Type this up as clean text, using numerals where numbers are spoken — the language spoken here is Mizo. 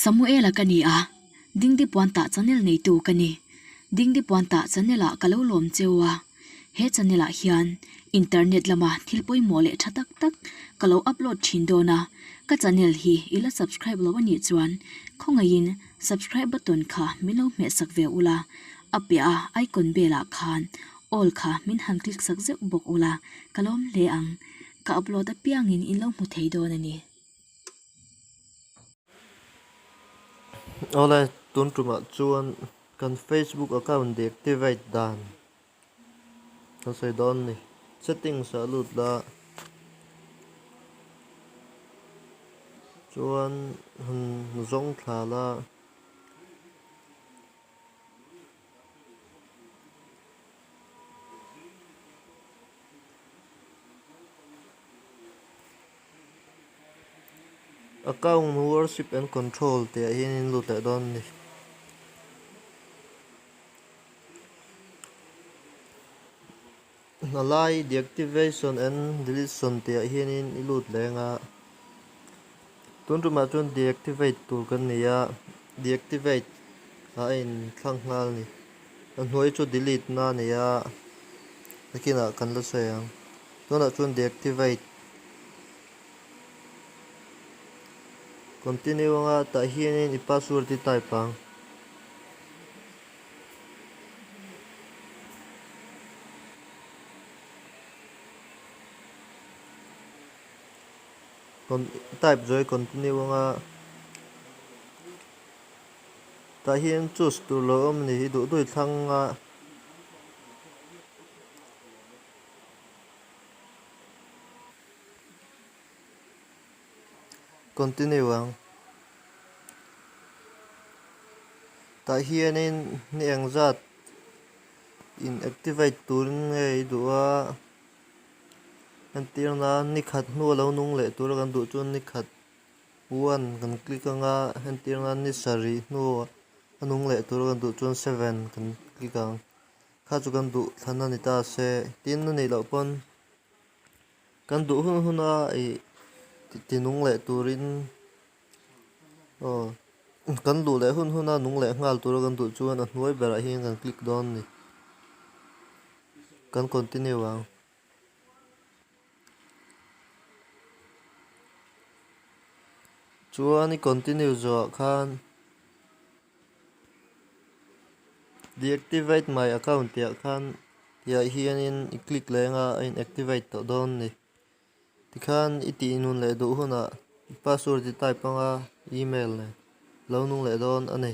Samuela ka ni a, Dingdi Puantah channel neitu ka ni. Dingdi Puantah channel ah ka lo lawm cheu a, he channel ah hian internet lama thil pawimawh leh tha tak tak ka lo upload thin dawn a, ka channel hi i la subscribe lo anih chuan khawngaihin subscribe button kha min lo hmeh sak ve ula, a piah a icon bell ah khan all kha min han click sak zeuh bawk ula ka lawm hle ang. Ka upload apiangin in lo hmu thei dawn a ni. Awle, tun tumah chuan kan Facebook account deactivate dan kan sawi dawn a ni. Settings ah lut la, chuan han zawng thla la. Account worship and control tih ah hian in lut leh dawn a ni. Hna lai deactivation and deletion tih ah hian in i lut leng a, tun tumah chuan deactivate tur kan nei a, deactivate ah a inthlang nghal a ni. A hnuai chu delete na a nei a, nakinah kan la sawi ang. Tunah chuan deactivate continue anga tah hianin i password i type ang. Type zawh i continue anga tah hian choose tur lo awm a ni hi duh duh i thlang a. Continue ang. Tah hianin ni engzat in activate turin nge i duh a, entir nan ni khat hnu a lo nung leh tura kan duh chuan ni khat one kan click anga entir nan ni sarih hnu a nung leh tura kan duh chuan seven kan click ang. Kha chu kan duh thlan a ni ta se, tin a nih loh pawn kan duh hun hun a ih ti nung leh turin aw kan duh leh hun hun a nung leh nghal tura kan duh chuan a hnuai berah hian kan click dawn a ni, kan continue ang. Chuan i continue zawhah khan. Deactivate my account tih ah khan tih ah hianin i click leh anga a in activate tawh dawn a ni. Tikhan i tih nun leh duh hunah password i type anga email nen lo nung leh dawn a ni.